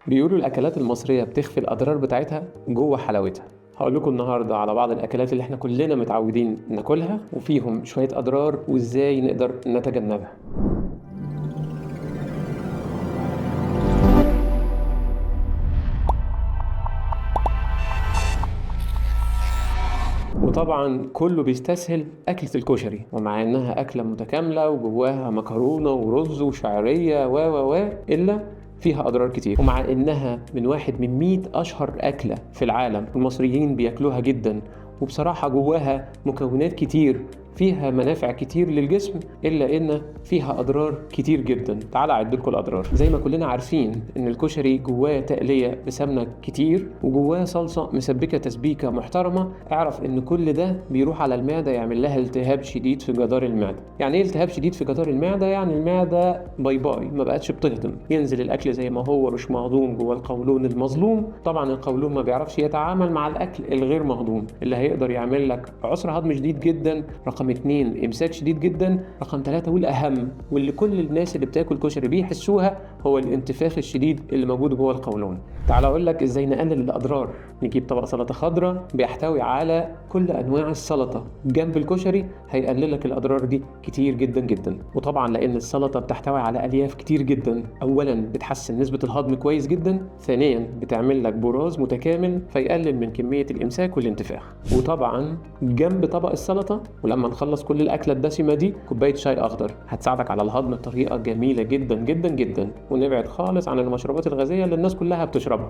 بيقولوا الأكلات المصرية بتخفي الأضرار بتاعتها جوه حلاوتها. هقول لكم النهارده على بعض الأكلات اللي احنا كلنا متعودين ناكلها وفيهم شوية أضرار وإزاي نقدر نتجنبها. وطبعا كله بيستسهل أكلة الكشري، ومع إنها أكلة متكاملة وجواها مكرونة ورز وشعرية و و و إلا فيها أضرار كتير. ومع إنها من 1 من 100 أشهر أكلة في العالم، المصريين بياكلوها جدا، وبصراحة جواها مكونات كتير فيها منافع كتير للجسم، إلا إن فيها أضرار كتير جدا. تعال أعد لكم الأضرار. زي ما كلنا عارفين إن الكشري جواه تقلية بسمنة كتير وجواه صلصة مسبكة تسبيكة محترمة. اعرف إن كل ده بيروح على المعدة، يعمل لها التهاب شديد في جدار المعدة. يعني إيه التهاب شديد في جدار المعدة؟ يعني المعدة bye bye، ما بقتش بتهضم، ينزل الأكل زي ما هو مش مهضوم جوه القولون المظلوم. طبعا القولون ما بيعرفش يتعامل مع الأكل الغير مهضوم، اللي هيقدر يعمل لك عسر هضم شديد جدا. رقم 2 امساك شديد جدا. رقم 3 والاهم واللي كل الناس اللي بتاكل كشري بيحسوها، هو الانتفاخ الشديد اللي موجود جوه القولون. تعال اقول لك ازاي نقلل الاضرار. نجيب طبق سلطة خضراء بيحتوي على كل انواع السلطة جنب الكشري، هيقلل لك الاضرار دي كتير جدا جدا. وطبعا لان السلطة بتحتوي على الياف كتير جدا، اولا بتحسن نسبه الهضم كويس جدا، ثانيا بتعمل لك براز متكامل فيقلل من كمية الامساك والانتفاخ. وطبعا جنب طبق السلطة ولما نخلص كل الاكلة الدسمة دي، كوباية شاي اخضر هتساعدك على الهضم بطريقة جميلة جدا جدا جدا، ونبعد خالص عن المشروبات الغازية اللي الناس كلها بتشربها.